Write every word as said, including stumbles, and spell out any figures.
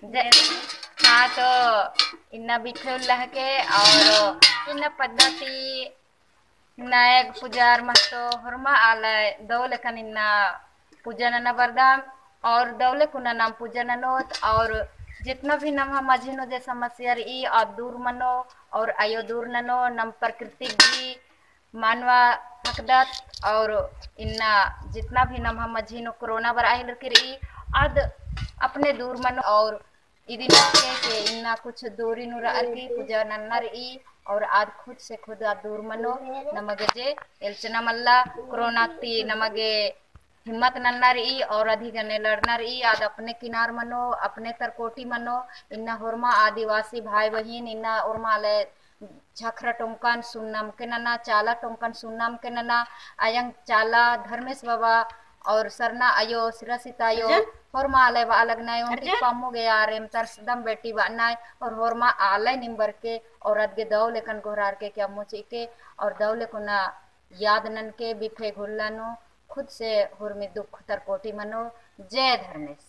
जय धर्मेस। हाँ, तो इन्ना बिफे उल्ला हेके और इन्ना पद्दा ती नायग पुजार महतो होरमा आलय दव लेकन इन्ना पूजा नना बरदम और दव लेकुना नाम पूजा ननोत और जितना भी नम्है मझी नू जे समस्या रई आद दूर मनो और अयो दूर ननो। नम प्रकृति भी मानवा हकदत और इन्ना जितना भी नम्है मझी नू कोरोना बरआ हेलरकी रई आद अपने दूर मनो और इदिन अक्के के इन्ना कुछ दूरी नू रअर की पूजा नन्ना रई और आद खुद से खुद आद दूर मनो। नमा गे जे एल्चना मल्ला कोरोना ती नमा गे हिम्मत नन्ना रई और अदी गने लड़ना रई। आद अपने किनार मनो, अपने तरकोटी मनो। इन्ना होरमा आदिवासी भाई बहिन इन्ना ओरमा आलय छखरा टोंकन सुन्नम के नना, चाला टोंकन सुन्नम के नना, अयंग चाला धर्मेस बाबा और सरना अयो, सिरासिता अयो, होरमा आलय बआ लगनय ओंकी पामु गे आर एम तरसदम बेटी बअनय और होरमा आलय निम्बर के और अद गे दव लेकन गोहरार के क्या मुचिके और दव लेकुना याद ननके बिफे घुल्ला नू खुद से हुरमी दुख तरकोटी मनो। जय धर्मेस।